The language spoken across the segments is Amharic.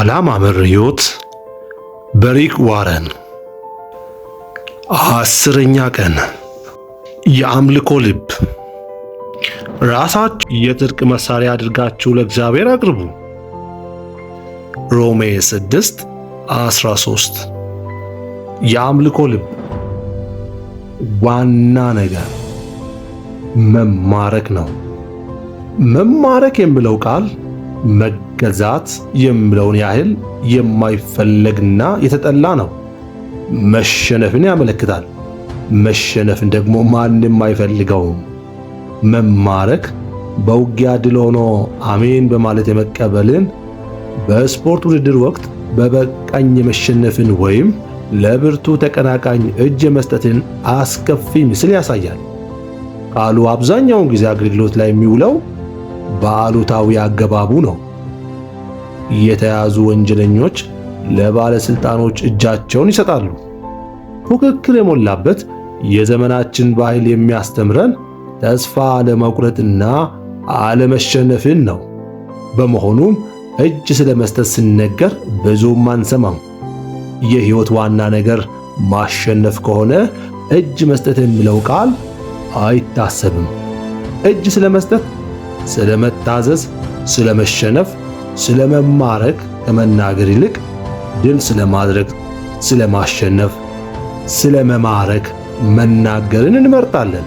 ዓላማ መር ሕይወት በሪክ ዋረን። 10ኛ ቀን፣ የአምልኮ ልብ። ራሳችሁ የጽድቅ መሳሪያ አድርጋችሁ ለእግዚአብሔር አቅርቡ። ሮሜ 6:13። የአምልኮ ልብ ዋና ነገር መማረክ ነው። መማረክ የሚለው ቃል መገዛት የሚለውን ያህል የማይፈለግና የተጠላ ነው። መሸነፍን ያመለክታል። መሸነፍን ደግሞ ማንም አይፈልገውም። መማረክ በውጊያ ድል ሆኖ አሜን በማለት የመቀበልን፣ በስፖርት ውድድር ወቅት በበቃኝ የመሸነፍን ወይም ለብርቱ ተቀናቃኝ እጅ የመስጠትን አስከፊ ምስል ያሳያል። ቃሉ አብዛኛውን ጊዜ አገልግሎት ላይ የሚውለው በአሉታዊ አገባቡ ነው። የተያዙ ወንጀለኞች ለባለስልጣኖች እጃቸውን ይሰጣሉ። ፉክክር የሞላበት የዘመናችን ባህል የሚያስተምረን ተስፋ አለመቁረጥና አለመሸነፍን ነው። በመሆኑም እጅ ስለ መስጠት ሲነገር ብዙም አንሰማም። የሕይወት ዋና ነገር ማሸነፍ ከሆነ እጅ መስጠት የሚለው ቃል አይታሰብም። እጅ ስለ መስጠት፣ ስለ መታዘዝ፣ ስለ መሸነፍ፣ ስለ መማረክ ከመናገር ይልቅ ድል ስለማድረግ፣ ስለ ማሸነፍ፣ ስለ መማረክ መናገርን እንመርጣለን።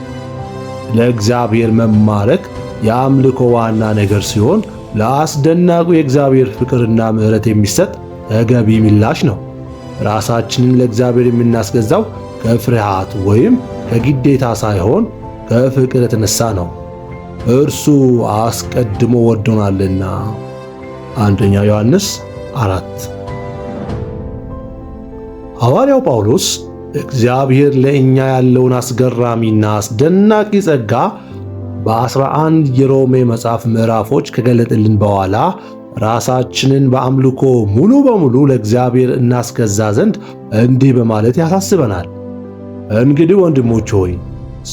ለእግዚአብሔር መማረክ የአምልኮ ዋና ነገር ሲሆን ለአስደናቂው የእግዚአብሔር ፍቅርና ምሕረት የሚሰጥ ተገቢ ምላሽ ነው። ራሳችንን ለእግዚአብሔር የምናስገዛው ከፍርሃት ወይም ከግዴታ ሳይሆን ከፍቅር የተነሳ ነው። እርሱ አስቀድሞ ወዶናልና። አንደኛ ዮሐንስ 4። ሐዋርያው ጳውሎስ እግዚአብሔር ለእኛ ያለውን አስገራሚና አስደናቂ ጸጋ በ11 የሮሜ መጽሐፍ ምዕራፎች ከገለጠልን በኋላ ራሳችንን በአምልኮ ሙሉ በሙሉ ለእግዚአብሔር እናስገዛ ዘንድ እንዲህ በማለት ያሳስበናል። እንግዲህ ወንድሞች ሆይ፣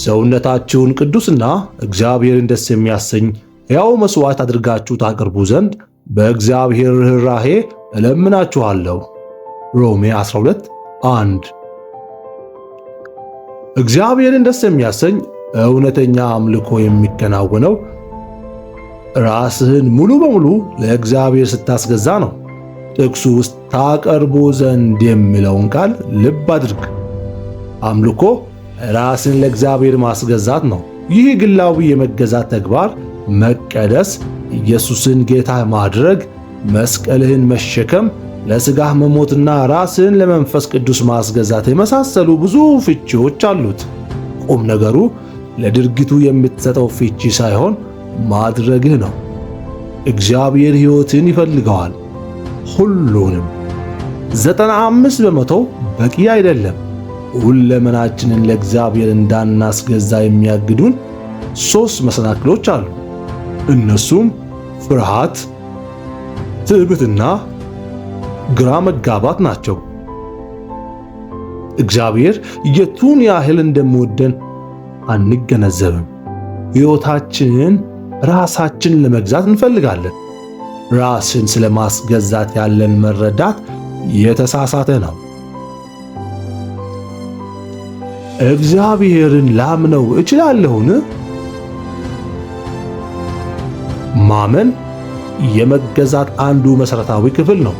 ሰውነታችሁን ቅዱስና እግዚአብሔርን ደስ የሚያሰኝ ሕያው መሥዋዕት አድርጋችሁ ታቀርቡ ዘንድ በእግዚአብሔር ርኅራሄ እለምናችኋለሁ። ሮሜ 12:1። እግዚአብሔርን ደስ የሚያሰኝ እውነተኛ አምልኮ የሚከናወነው ራስህን ሙሉ በሙሉ ለእግዚአብሔር ስታስገዛ ነው። ጥቅሱ ውስጥ ታቀርቡ ዘንድ የሚለውን ቃል ልብ አድርግ። አምልኮ ራስን ለእግዚአብሔር ማስገዛት ነው። ይህ ግላዊ የመገዛት ተግባር መቀደስ፣ ኢየሱስን ጌታ ማድረግ፣ መስቀልህን መሸከም፣ ለሥጋህ መሞትና ራስህን ለመንፈስ ቅዱስ ማስገዛት የመሳሰሉ ብዙ ፍቺዎች አሉት። ቁም ነገሩ ለድርጊቱ የምትሰጠው ፍቺ ሳይሆን ማድረግህ ነው። እግዚአብሔር ሕይወትን ይፈልገዋል፣ ሁሉንም። 95% በቂ አይደለም። ሁለመናችንን ለእግዚአብሔር እንዳናስገዛ የሚያግዱን ሦስት መሰናክሎች አሉ። እነሱም ፍርሃት፣ ትዕቢትና ግራ መጋባት ናቸው። እግዚአብሔር የቱን ያህል እንደሚወደን አንገነዘብም። ሕይወታችንን ራሳችንን ለመግዛት እንፈልጋለን። ራስን ስለማስገዛት ያለን መረዳት የተሳሳተ ነው። እግዚአብሔርን ላምነው እችላለሁን? ማመን የመገዛት አንዱ መሠረታዊ ክፍል ነው።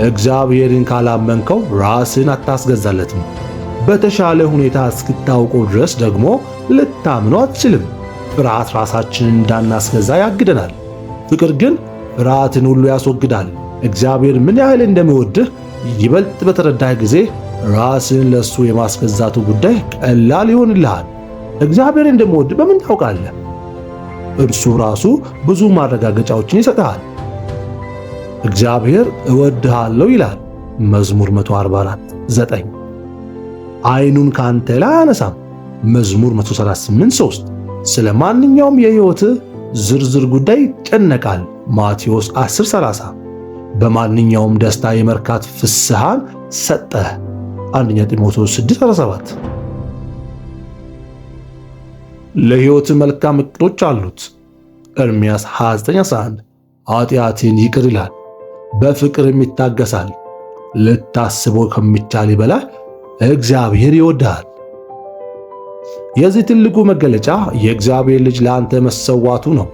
እግዚአብሔርን ካላመንከው ራስን አታስገዛለትም። በተሻለ ሁኔታ እስክታውቀው ድረስ ደግሞ ልታምነው አትችልም። ፍርሃት ራሳችንን እንዳናስገዛ ያግደናል። ፍቅር ግን ፍርሃትን ሁሉ ያስወግዳል። እግዚአብሔር ምን ያህል እንደሚወድህ ይበልጥ በተረዳህ ጊዜ ራስን ለሱ የማስገዛቱ ጉዳይ ቀላል ይሆንልሃል። እግዚአብሔር እንደሚወድህ በምን ታውቃለህ? እርሱ ራሱ ብዙ ማረጋገጫዎችን ይሰጥሃል። እግዚአብሔር እወድሃለሁ ይላል። መዝሙር 144:9። ዓይኑን ካንተ ላይ አያነሳም። መዝሙር 138:3። ስለ ማንኛውም የሕይወት ዝርዝር ጉዳይ ይጨነቃል። ማቴዎስ 10:30። በማንኛውም ደስታ የመርካት ፍስሐን ሰጠህ። አንደኛ ጢሞቴዎስ 6:17። ለሕይወት መልካም እቅዶች አሉት። ኤርምያስ 29:11። ኃጢአትን ይቅር ይላል። በፍቅርም ይታገሳል። ልታስበው ከሚቻል በላይ እግዚአብሔር ይወድሃል። የዚህ ትልቁ መገለጫ የእግዚአብሔር ልጅ ለአንተ መሰዋቱ ነው።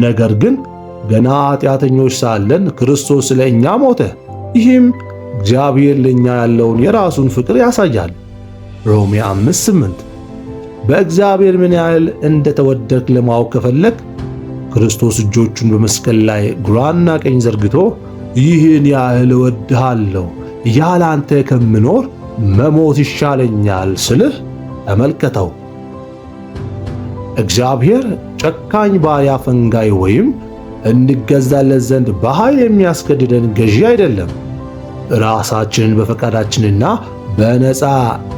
ነገር ግን ገና ኃጢአተኞች ሳለን ክርስቶስ ለእኛ ሞተ። ይህም እግዚአብሔር ለእኛ ያለውን የራሱን ፍቅር ያሳያል። ሮሜ 5:8። በእግዚአብሔር ምን ያህል እንደተወደድክ ለማወቅ ከፈለግ ክርስቶስ እጆቹን በመስቀል ላይ ግራና ቀኝ ዘርግቶ ይህን ያህል እወድሃለሁ፣ ያለ አንተ ከምኖር መሞት ይሻለኛል ስልህ ተመልከተው። እግዚአብሔር ጨካኝ ባሪያ ፈንጋይ ወይም እንገዛለት ዘንድ በኃይል የሚያስገድደን ገዢ አይደለም። ራሳችንን በፈቃዳችንና በነፃ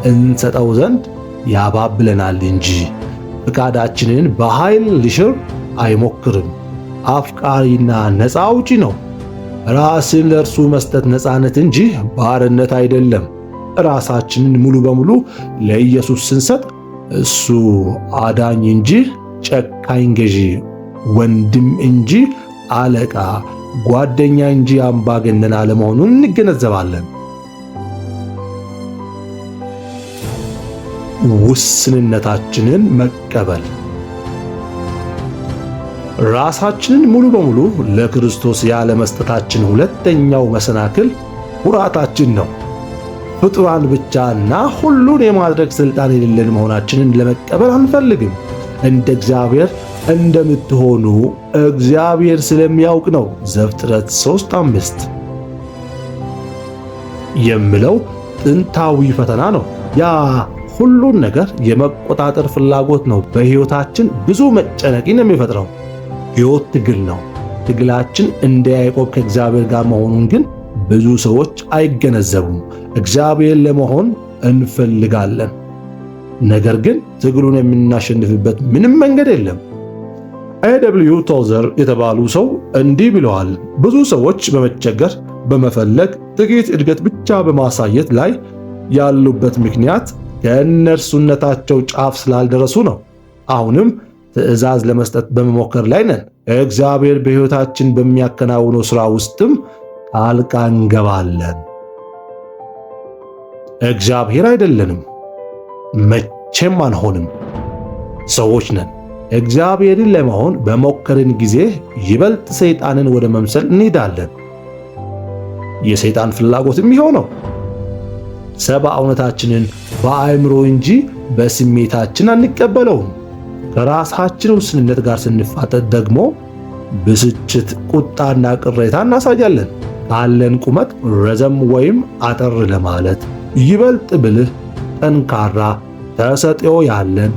እንሰጠው ዘንድ ያባብለናል እንጂ ፈቃዳችንን በኃይል ሊሽር አይሞክርም። አፍቃሪና ነፃ አውጪ ነው። ራስን ለእርሱ መስጠት ነፃነት እንጂ ባርነት አይደለም። ራሳችንን ሙሉ በሙሉ ለኢየሱስ ስንሰጥ እሱ አዳኝ እንጂ ጨካኝ ገዢ፣ ወንድም እንጂ አለቃ፣ ጓደኛ እንጂ አምባገነን አለመሆኑን እንገነዘባለን። ውስንነታችንን መቀበል። ራሳችንን ሙሉ በሙሉ ለክርስቶስ ያለመስጠታችን ሁለተኛው መሰናክል ኩራታችን ነው። ፍጡራን ብቻና ሁሉን የማድረግ ሥልጣን የሌለን መሆናችንን ለመቀበል አንፈልግም። እንደ እግዚአብሔር እንደምትሆኑ እግዚአብሔር ስለሚያውቅ ነው። ዘፍጥረት 3:5 የምለው ጥንታዊ ፈተና ነው። ያ ሁሉን ነገር የመቆጣጠር ፍላጎት ነው በሕይወታችን ብዙ መጨነቅን የሚፈጥረው። ሕይወት ትግል ነው። ትግላችን እንደ ያዕቆብ ከእግዚአብሔር ጋር መሆኑን ግን ብዙ ሰዎች አይገነዘቡም። እግዚአብሔር ለመሆን እንፈልጋለን፣ ነገር ግን ትግሉን የምናሸንፍበት ምንም መንገድ የለም። ኤ.ደብልዩ ቶዘር የተባሉ ሰው እንዲህ ብለዋል። ብዙ ሰዎች በመቸገር በመፈለግ ጥቂት እድገት ብቻ በማሳየት ላይ ያሉበት ምክንያት ከእነርሱነታቸው ጫፍ ስላልደረሱ ነው። አሁንም ትዕዛዝ ለመስጠት በመሞከር ላይ ነን። እግዚአብሔር በሕይወታችን በሚያከናውነው ሥራ ውስጥም ጣልቃ እንገባለን። እግዚአብሔር አይደለንም፣ መቼም አንሆንም። ሰዎች ነን። እግዚአብሔርን ለመሆን በሞከርን ጊዜ ይበልጥ ሰይጣንን ወደ መምሰል እንሄዳለን። የሰይጣን ፍላጎትም ይኸው ነው። ሰብአዊነታችንን በአእምሮ እንጂ በስሜታችን አንቀበለውም። ከራሳችን ውስንነት ጋር ስንፋጠጥ ደግሞ ብስጭት፣ ቁጣና ቅሬታ እናሳያለን። ካለን ቁመት ረዘም ወይም አጠር ለማለት ይበልጥ ብልህ፣ ጠንካራ፣ ተሰጥኦ ያለን፣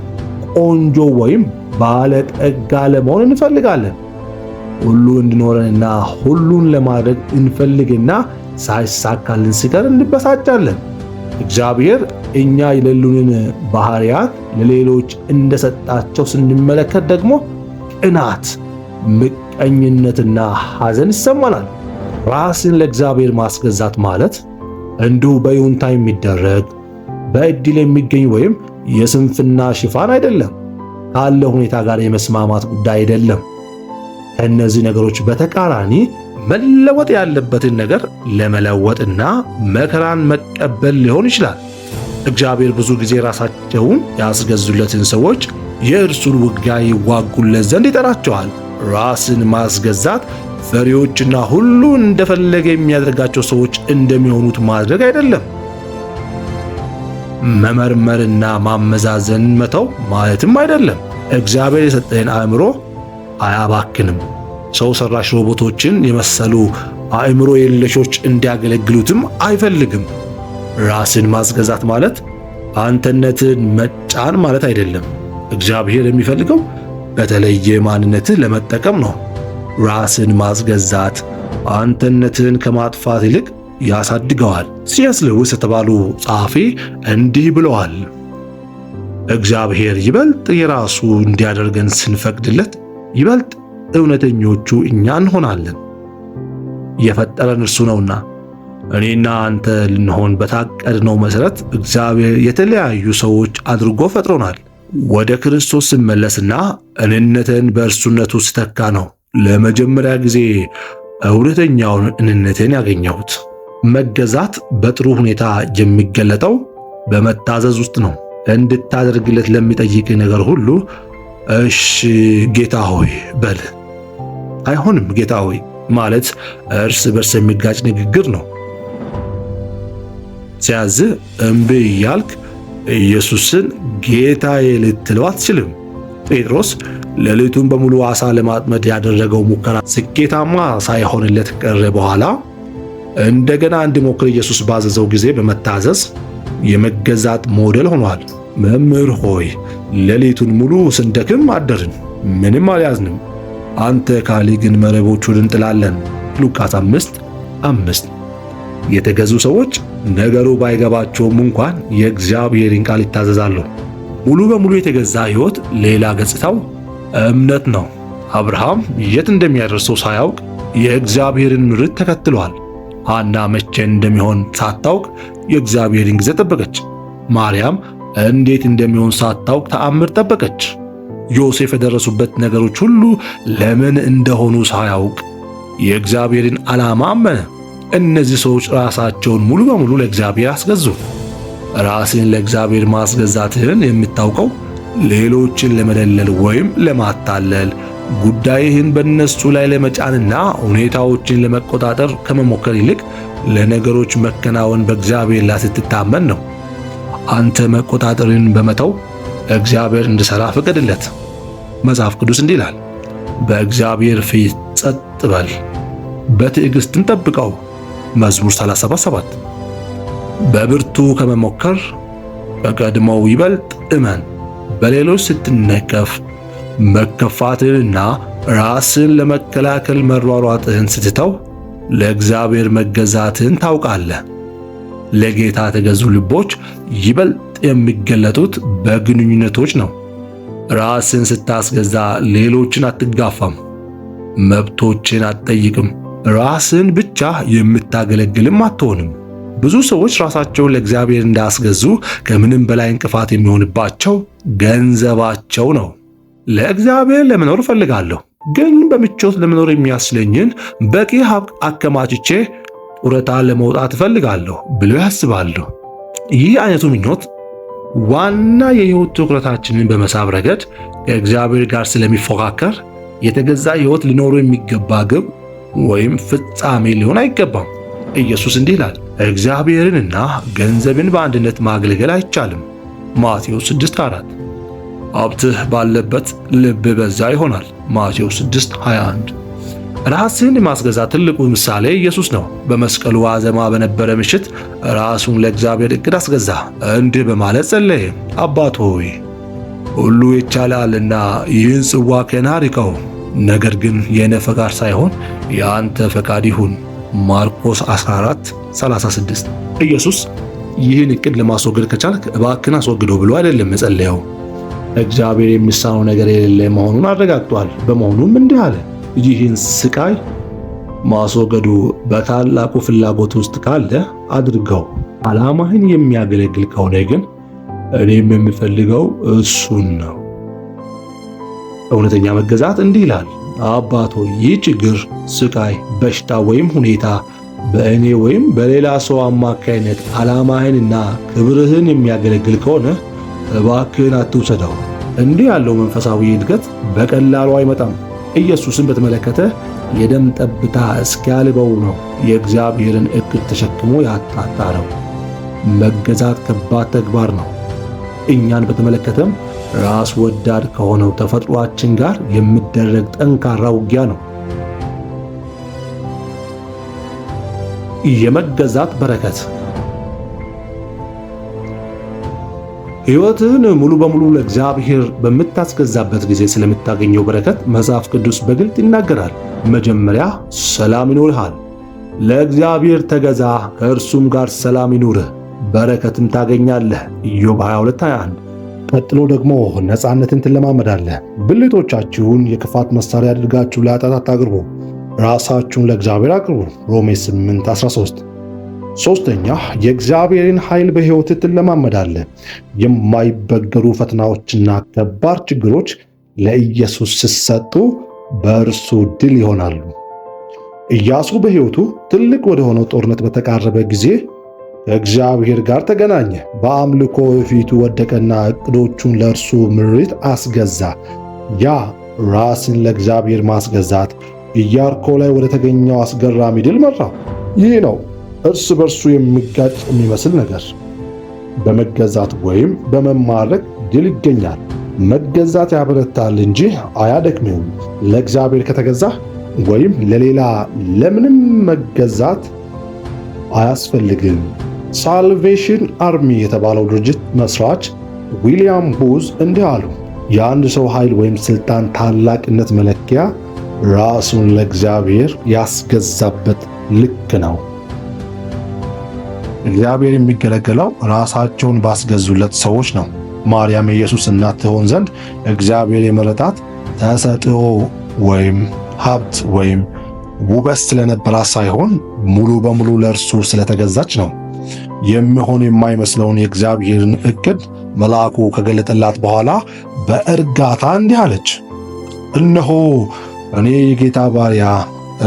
ቆንጆ ወይም ባለጠጋ ለመሆን እንፈልጋለን። ሁሉ እንዲኖረንና ሁሉን ለማድረግ እንፈልግና ሳይሳካልን ሲቀር እንበሳጫለን። እግዚአብሔር እኛ የሌሉንን ባህሪያት ለሌሎች እንደሰጣቸው ስንመለከት ደግሞ ቅናት፣ ምቀኝነትና ሐዘን ይሰማናል። ራስን ለእግዚአብሔር ማስገዛት ማለት እንዲሁ በይሁንታ የሚደረግ በዕድል የሚገኝ ወይም የስንፍና ሽፋን አይደለም። ካለ ሁኔታ ጋር የመስማማት ጉዳይ አይደለም። ከእነዚህ ነገሮች በተቃራኒ መለወጥ ያለበትን ነገር ለመለወጥና መከራን መቀበል ሊሆን ይችላል። እግዚአብሔር ብዙ ጊዜ ራሳቸውን ያስገዙለትን ሰዎች የእርሱን ውጊያ ይዋጉለት ዘንድ ይጠራቸዋል። ራስን ማስገዛት ፈሪዎችና ሁሉ እንደፈለገ የሚያደርጋቸው ሰዎች እንደሚሆኑት ማድረግ አይደለም። መመርመርና ማመዛዘን መተው ማለትም አይደለም። እግዚአብሔር የሰጠን አእምሮ አያባክንም። ሰው ሰራሽ ሮቦቶችን የመሰሉ አእምሮ የለሾች እንዲያገለግሉትም አይፈልግም። ራስን ማስገዛት ማለት አንተነትን መጫን ማለት አይደለም። እግዚአብሔር የሚፈልገው በተለየ ማንነትህ ለመጠቀም ነው። ራስን ማስገዛት አንተነትን ከማጥፋት ይልቅ ያሳድገዋል። ሲኤስ ሉዊስ የተባሉ ጸሐፊ እንዲህ ብለዋል። እግዚአብሔር ይበልጥ የራሱ እንዲያደርገን ስንፈቅድለት ይበልጥ እውነተኞቹ እኛ እንሆናለን። የፈጠረን እርሱ ነውና እኔና አንተ ልንሆን በታቀድነው መሠረት እግዚአብሔር የተለያዩ ሰዎች አድርጎ ፈጥሮናል። ወደ ክርስቶስ ስመለስና እኔነትን በእርሱነቱ ስተካ ነው ለመጀመሪያ ጊዜ እውነተኛውን እኔነቴን ያገኘሁት። መገዛት በጥሩ ሁኔታ የሚገለጠው በመታዘዝ ውስጥ ነው። እንድታደርግለት ለሚጠይቅ ነገር ሁሉ እሺ ጌታ ሆይ በል። አይሆንም ጌታ ሆይ ማለት እርስ በርስ የሚጋጭ ንግግር ነው። ሲያዝህ እምቢ እያልክ ኢየሱስን ጌታዬ ልትለው አትችልም። ጴጥሮስ ሌሊቱን በሙሉ ዓሣ ለማጥመድ ያደረገው ሙከራ ስኬታማ ሳይሆንለት ቀረ። በኋላ እንደገና እንዲሞክር ኢየሱስ ባዘዘው ጊዜ በመታዘዝ የመገዛት ሞዴል ሆኗል። መምህር ሆይ ሌሊቱን ሙሉ ስንደክም አደርን፣ ምንም አልያዝንም። አንተ ካልህ ግን መረቦቹን እንጥላለን። ሉቃስ 5:5። የተገዙ ሰዎች ነገሩ ባይገባቸውም እንኳን የእግዚአብሔርን ቃል ይታዘዛሉ። ሙሉ በሙሉ የተገዛ ሕይወት ሌላ ገጽታው እምነት ነው። አብርሃም የት እንደሚያደርሰው ሳያውቅ የእግዚአብሔርን ምሪት ተከትሏል። ሐና መቼ እንደሚሆን ሳታውቅ የእግዚአብሔርን ጊዜ ጠበቀች። ማርያም እንዴት እንደሚሆን ሳታውቅ ተአምር ጠበቀች። ዮሴፍ የደረሱበት ነገሮች ሁሉ ለምን እንደሆኑ ሳያውቅ የእግዚአብሔርን ዓላማ አመነ። እነዚህ ሰዎች ራሳቸውን ሙሉ በሙሉ ለእግዚአብሔር አስገዙ። ራስን ለእግዚአብሔር ማስገዛትህን የምታውቀው ሌሎችን ለመደለል ወይም ለማታለል ጉዳይህን በእነሱ ላይ ለመጫንና ሁኔታዎችን ለመቆጣጠር ከመሞከር ይልቅ ለነገሮች መከናወን በእግዚአብሔር ላይ ስትታመን ነው። አንተ መቆጣጠርን በመተው እግዚአብሔር እንዲሠራ ፍቀድለት። መጽሐፍ ቅዱስ እንዲህ ይላል፣ በእግዚአብሔር ፊት ጸጥ በል በትዕግሥትም ጠብቀው። መዝሙር 37:7። በብርቱ ከመሞከር ከቀድሞው ይበልጥ እመን። በሌሎች ስትነቀፍ መከፋትህንና ራስን ለመከላከል መሯሯጥህን ስትተው ለእግዚአብሔር መገዛትህን ታውቃለህ። ለጌታ የተገዙ ልቦች ይበልጥ የሚገለጡት በግንኙነቶች ነው። ራስን ስታስገዛ ሌሎችን አትጋፋም፣ መብቶችን አትጠይቅም፣ ራስን ብቻ የምታገለግልም አትሆንም። ብዙ ሰዎች ራሳቸውን ለእግዚአብሔር እንዳስገዙ ከምንም በላይ እንቅፋት የሚሆንባቸው ገንዘባቸው ነው። ለእግዚአብሔር ለመኖር እፈልጋለሁ፣ ግን በምቾት ለመኖር የሚያስችለኝን በቂ ሀብት አከማችቼ ጡረታ ለመውጣት እፈልጋለሁ ብለው ያስባሉ። ይህ አይነቱ ምኞት ዋና የህይወት ትኩረታችንን በመሳብ ረገድ ከእግዚአብሔር ጋር ስለሚፎካከር የተገዛ ህይወት ሊኖሩ የሚገባ ግብ ወይም ፍጻሜ ሊሆን አይገባም። ኢየሱስ እንዲህ ይላል፣ እግዚአብሔርንና ገንዘብን በአንድነት ማገልገል አይቻልም። ማቴዎስ 6:4። ሀብትህ ባለበት ልብህ በዛ ይሆናል። ማቴዎስ 6:21። ራስን የማስገዛት ትልቁ ምሳሌ ኢየሱስ ነው። በመስቀሉ ዋዜማ በነበረ ምሽት ራሱን ለእግዚአብሔር ዕቅድ አስገዛ። እንዲህ በማለት ጸለየ፣ አባት ሆይ ሁሉ ይቻላልና ይህን ጽዋ ከእኔ አርቀው፣ ነገር ግን የእኔ ፈቃድ ሳይሆን የአንተ ፈቃድ ይሁን። ማርቆስ 14:36። ኢየሱስ ይህን ዕቅድ ለማስወገድ ከቻልክ እባክን አስወግደው ብሎ አይደለም የጸለየው። እግዚአብሔር የሚሳነው ነገር የሌለ መሆኑን አረጋግጧል። በመሆኑም እንዲህ አለ፣ ይህን ስቃይ ማስወገዱ በታላቁ ፍላጎት ውስጥ ካለ አድርገው። ዓላማህን የሚያገለግል ከሆነ ግን እኔም የምፈልገው እሱን ነው። እውነተኛ መገዛት እንዲህ ይላል፣ አባት ሆይ ይህ ችግር፣ ስቃይ፣ በሽታ ወይም ሁኔታ በእኔ ወይም በሌላ ሰው አማካይነት ዓላማህንና ክብርህን የሚያገለግል ከሆነ እባክህን አትውሰደው። እንዲህ ያለው መንፈሳዊ እድገት በቀላሉ አይመጣም። ኢየሱስን በተመለከተ የደም ጠብታ እስኪያልበው ነው የእግዚአብሔርን እቅድ ተሸክሞ ያጣጣረው። መገዛት ከባድ ተግባር ነው። እኛን በተመለከተም ራስ ወዳድ ከሆነው ተፈጥሯችን ጋር የሚደረግ ጠንካራ ውጊያ ነው። የመገዛት በረከት ሕይወትህን ሙሉ በሙሉ ለእግዚአብሔር በምታስገዛበት ጊዜ ስለምታገኘው በረከት መጽሐፍ ቅዱስ በግልጥ ይናገራል። መጀመሪያ ሰላም ይኖርሃል። ለእግዚአብሔር ተገዛ፣ ከእርሱም ጋር ሰላም ይኑርህ፣ በረከትም ታገኛለህ። ኢዮብ 22:21። ቀጥሎ ደግሞ ነፃነትን ትለማመዳለህ። ብልቶቻችሁን የክፋት መሳሪያ አድርጋችሁ ለኃጢአት አታቅርቡ፣ ራሳችሁን ለእግዚአብሔር አቅርቡ። ሮሜ 8:13። ሶስተኛ የእግዚአብሔርን ኃይል በሕይወት ትለማመዳለህ። የማይበገሩ ፈተናዎችና ከባድ ችግሮች ለኢየሱስ ሲሰጡ በእርሱ ድል ይሆናሉ። ኢያሱ በሕይወቱ ትልቅ ወደ ሆነው ጦርነት በተቃረበ ጊዜ ከእግዚአብሔር ጋር ተገናኘ። በአምልኮ ፊቱ ወደቀና ዕቅዶቹን ለእርሱ ምሪት አስገዛ። ያ ራስን ለእግዚአብሔር ማስገዛት ኢያሪኮ ላይ ወደ ተገኘው አስገራሚ ድል መራው። ይህ ነው እርስ በርሱ የሚጋጭ የሚመስል ነገር። በመገዛት ወይም በመማረክ ድል ይገኛል። መገዛት ያበረታል እንጂ አያደክምም። ለእግዚአብሔር ከተገዛ ወይም ለሌላ ለምንም መገዛት አያስፈልግም። ሳልቬሽን አርሚ የተባለው ድርጅት መስራች ዊሊያም ቡዝ እንዲህ አሉ። የአንድ ሰው ኃይል ወይም ስልጣን ታላቅነት መለኪያ ራሱን ለእግዚአብሔር ያስገዛበት ልክ ነው። እግዚአብሔር የሚገለገለው ራሳቸውን ባስገዙለት ሰዎች ነው። ማርያም የኢየሱስ እናት ትሆን ዘንድ እግዚአብሔር የመረጣት ተሰጥኦ ወይም ሀብት ወይም ውበት ስለነበራት ሳይሆን ሙሉ በሙሉ ለእርሱ ስለተገዛች ነው። የሚሆን የማይመስለውን የእግዚአብሔርን እቅድ መልአኩ ከገለጠላት በኋላ በእርጋታ እንዲህ አለች፣ እነሆ እኔ የጌታ ባሪያ፣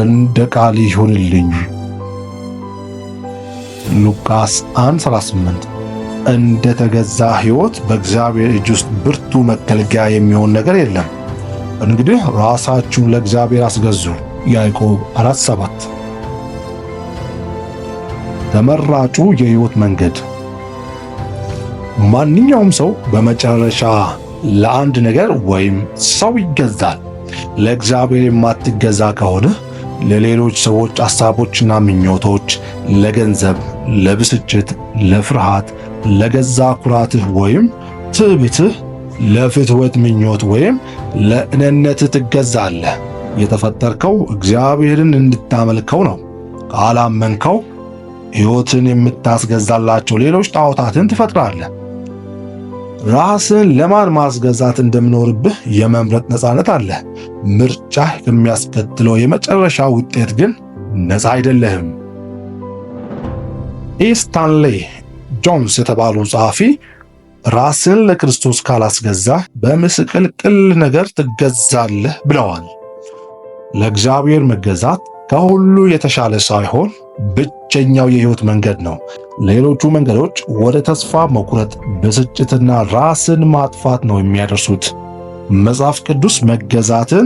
እንደ ቃል ይሁንልኝ። ሉቃስ 1:38። እንደ ተገዛ ሕይወት በእግዚአብሔር እጅ ውስጥ ብርቱ መገልገያ የሚሆን ነገር የለም። እንግዲህ ራሳችሁን ለእግዚአብሔር አስገዙ። ያዕቆብ 4:7። ተመራጩ የሕይወት መንገድ። ማንኛውም ሰው በመጨረሻ ለአንድ ነገር ወይም ሰው ይገዛል። ለእግዚአብሔር የማትገዛ ከሆነ ለሌሎች ሰዎች ሐሳቦችና ምኞቶች፣ ለገንዘብ፣ ለብስጭት፣ ለፍርሃት፣ ለገዛ ኩራትህ ወይም ትዕቢትህ፣ ለፍትወት ምኞት ወይም ለእኔነትህ ትገዛለህ። የተፈጠርከው እግዚአብሔርን እንድታመልከው ነው። ካላመንከው ሕይወትን የምታስገዛላቸው ሌሎች ጣዖታትን ትፈጥራለህ። ራስን ለማን ማስገዛት እንደምኖርብህ የመምረጥ ነፃነት አለ። ምርጫህ ከሚያስከትለው የመጨረሻ ውጤት ግን ነፃ አይደለህም። ስታንሌ ጆንስ የተባሉ ጸሐፊ ራስን ለክርስቶስ ካላስገዛ በምስቅልቅል ነገር ትገዛለህ ብለዋል። ለእግዚአብሔር መገዛት ከሁሉ የተሻለ ሳይሆን ብቸኛው የሕይወት መንገድ ነው። ሌሎቹ መንገዶች ወደ ተስፋ መቁረጥ፣ ብስጭትና ራስን ማጥፋት ነው የሚያደርሱት። መጽሐፍ ቅዱስ መገዛትን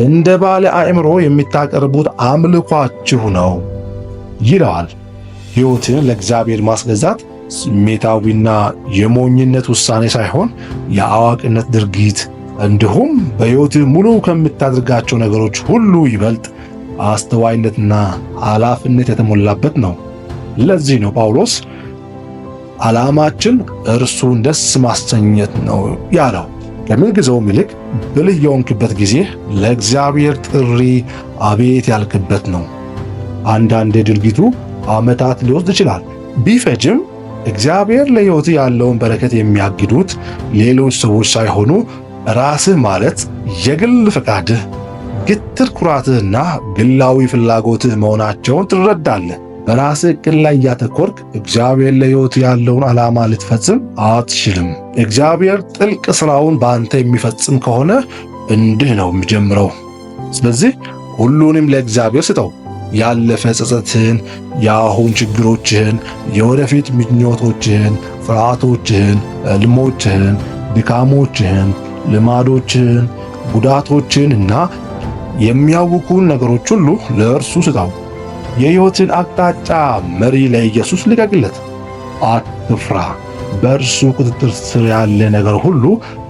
እንደ ባለ አእምሮ የምታቀርቡት አምልኳችሁ ነው ይለዋል። ሕይወትን ለእግዚአብሔር ማስገዛት ስሜታዊና የሞኝነት ውሳኔ ሳይሆን የአዋቂነት ድርጊት፣ እንዲሁም በሕይወትህ ሙሉ ከምታደርጋቸው ነገሮች ሁሉ ይበልጥ አስተዋይነትና ኃላፊነት የተሞላበት ነው። ለዚህ ነው ጳውሎስ ዓላማችን እርሱን ደስ ማሰኘት ነው ያለው። ከምንጊዜውም ይልቅ ብልህ የሆንክበት ጊዜ ለእግዚአብሔር ጥሪ አቤት ያልክበት ነው። አንዳንዴ ድርጊቱ ዓመታት ሊወስድ ይችላል። ቢፈጅም እግዚአብሔር ለሕይወት ያለውን በረከት የሚያግዱት ሌሎች ሰዎች ሳይሆኑ ራስህ፣ ማለት የግል ፈቃድህ፣ ግትር ኩራትህና ግላዊ ፍላጎትህ መሆናቸውን ትረዳለህ። በራስህ ዕቅድ ላይ እያተኮርክ እግዚአብሔር ለሕይወት ያለውን ዓላማ ልትፈጽም አትችልም። እግዚአብሔር ጥልቅ ሥራውን በአንተ የሚፈጽም ከሆነ እንዲህ ነው የሚጀምረው። ስለዚህ ሁሉንም ለእግዚአብሔር ስጠው። ያለፈ ጸጸትህን፣ የአሁን ችግሮችህን፣ የወደፊት ምኞቶችህን፣ ፍርሃቶችህን፣ ሕልሞችህን፣ ድካሞችህን፣ ልማዶችህን፣ ጉዳቶችህን እና የሚያውኩን ነገሮች ሁሉ ለእርሱ ስጠው። የሕይወትን አቅጣጫ መሪ ለኢየሱስ ልቀቅለት። አትፍራ። በእርሱ ቁጥጥር ስር ያለ ነገር ሁሉ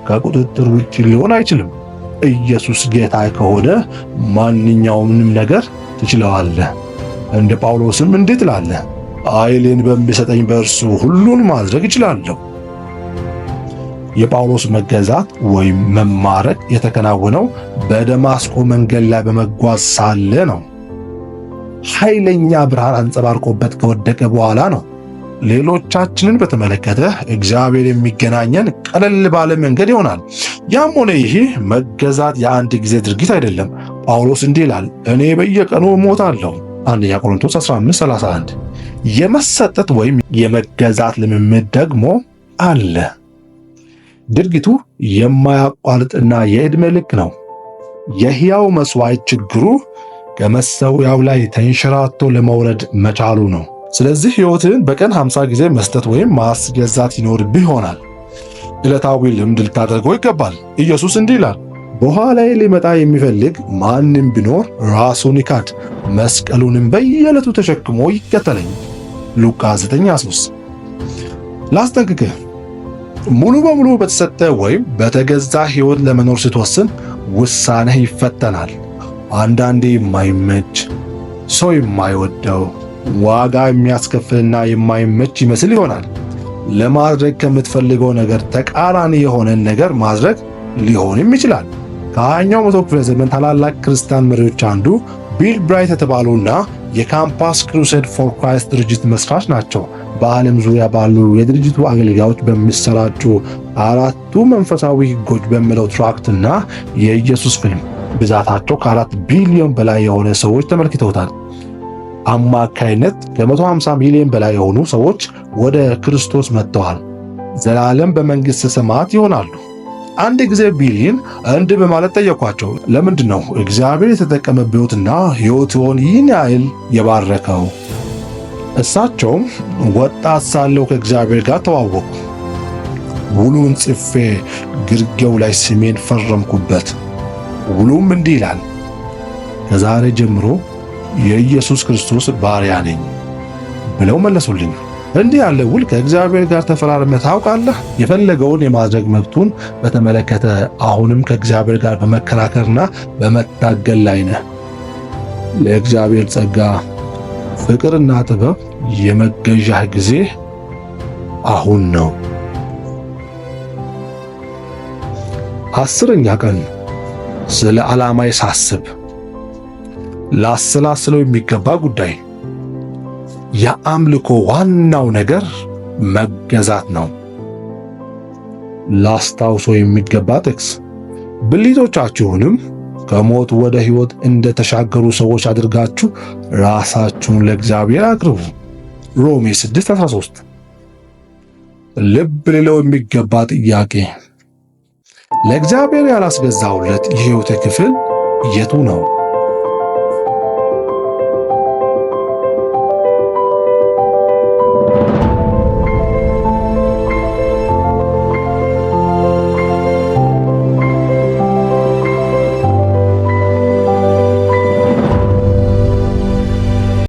ከቁጥጥር ውጭ ሊሆን አይችልም። ኢየሱስ ጌታ ከሆነ ማንኛውንም ነገር ትችለዋለህ። እንደ ጳውሎስም እንዲህ ትላለህ፣ ኃይልን በሚሰጠኝ በእርሱ ሁሉን ማድረግ እችላለሁ። የጳውሎስ መገዛት ወይም መማረክ የተከናወነው በደማስቆ መንገድ ላይ በመጓዝ ሳለ ነው። ኃይለኛ ብርሃን አንጸባርቆበት ከወደቀ በኋላ ነው። ሌሎቻችንን በተመለከተ እግዚአብሔር የሚገናኘን ቀለል ባለ መንገድ ይሆናል። ያም ሆነ ይህ መገዛት የአንድ ጊዜ ድርጊት አይደለም። ጳውሎስ እንዲህ ይላል፣ እኔ በየቀኑ እሞታለሁ። አንደኛ ቆሮንቶስ 15:31። የመሰጠት ወይም የመገዛት ልምምድ ደግሞ አለ። ድርጊቱ የማያቋርጥና የዕድሜ ልክ ነው። የሕያው መሥዋዕት ችግሩ ከመሠዊያው ላይ ተንሸራቶ ለመውረድ መቻሉ ነው። ስለዚህ ሕይወትህን በቀን 50 ጊዜ መስጠት ወይም ማስገዛት ይኖርብህ ይሆናል። ዕለታዊ ልምድ ልታደርገው ይገባል። ኢየሱስ እንዲህ ይላል፣ በኋላዬ ሊመጣ የሚፈልግ ማንም ቢኖር ራሱን ይካድ፣ መስቀሉንም በየዕለቱ ተሸክሞ ይከተለኝ። ሉቃስ 9:3። ላስጠንቅቅህ፣ ሙሉ በሙሉ በተሰጠ ወይም በተገዛ ሕይወት ለመኖር ስትወስን ውሳኔህ ይፈተናል። አንዳንዴ የማይመች፣ ሰው የማይወደው፣ ዋጋ የሚያስከፍልና የማይመች ይመስል ይሆናል። ለማድረግ ከምትፈልገው ነገር ተቃራኒ የሆነን ነገር ማድረግ ሊሆንም ይችላል። ከ20ኛው መቶ ክፍለ ዘመን ታላላቅ ክርስቲያን መሪዎች አንዱ ቢል ብራይት የተባሉና የ Campus Crusade for Christ ድርጅት መስራች ናቸው። በዓለም ዙሪያ ባሉ የድርጅቱ አገልጋዮች በሚሰራጩ አራቱ መንፈሳዊ ሕጎች በሚለው tract ና የኢየሱስ ፊልም ብዛታቸው ከ4 ቢሊዮን በላይ የሆነ ሰዎች ተመልክተውታል። አማካይነት ከ150 ሚሊዮን በላይ የሆኑ ሰዎች ወደ ክርስቶስ መጥተዋል። ዘላለም በመንግሥተ ሰማያት ይሆናሉ። አንድ ጊዜ ቢሊን እንዲህ በማለት ጠየኳቸው። ለምንድን ነው እግዚአብሔር የተጠቀመብዎትና ሕይወትዎን ይህን ያህል የባረከው? እሳቸውም ወጣት ሳለሁ ከእግዚአብሔር ጋር ተዋወቅኩ። ውሉን ጽፌ ግርጌው ላይ ስሜን ፈረምኩበት። ውሉም እንዲህ ይላል፣ ከዛሬ ጀምሮ የኢየሱስ ክርስቶስ ባሪያ ነኝ ብለው መለሱልኝ። እንዲህ ያለ ውል ከእግዚአብሔር ጋር ተፈራርመህ ታውቃለህ? የፈለገውን የማድረግ መብቱን በተመለከተ አሁንም ከእግዚአብሔር ጋር በመከራከርና በመታገል ላይ ነህ። ለእግዚአብሔር ጸጋ፣ ፍቅርና ጥበብ የመገዣህ ጊዜ አሁን ነው። 10ኛ ቀን ስለ ዓላማዬ ሳስብ ላሰላስለው የሚገባ ጉዳይ፣ የአምልኮ ዋናው ነገር መገዛት ነው። ላስታውሰው የሚገባ ጥቅስ፣ ብልቶቻችሁንም ከሞት ወደ ሕይወት እንደተሻገሩ ሰዎች አድርጋችሁ ራሳችሁን ለእግዚአብሔር አቅርቡ። ሮሜ 6:13። ልብ ሊለው የሚገባ ጥያቄ፣ ለእግዚአብሔር ያላስገዛሁለት የሕይወቴ ክፍል የቱ ነው?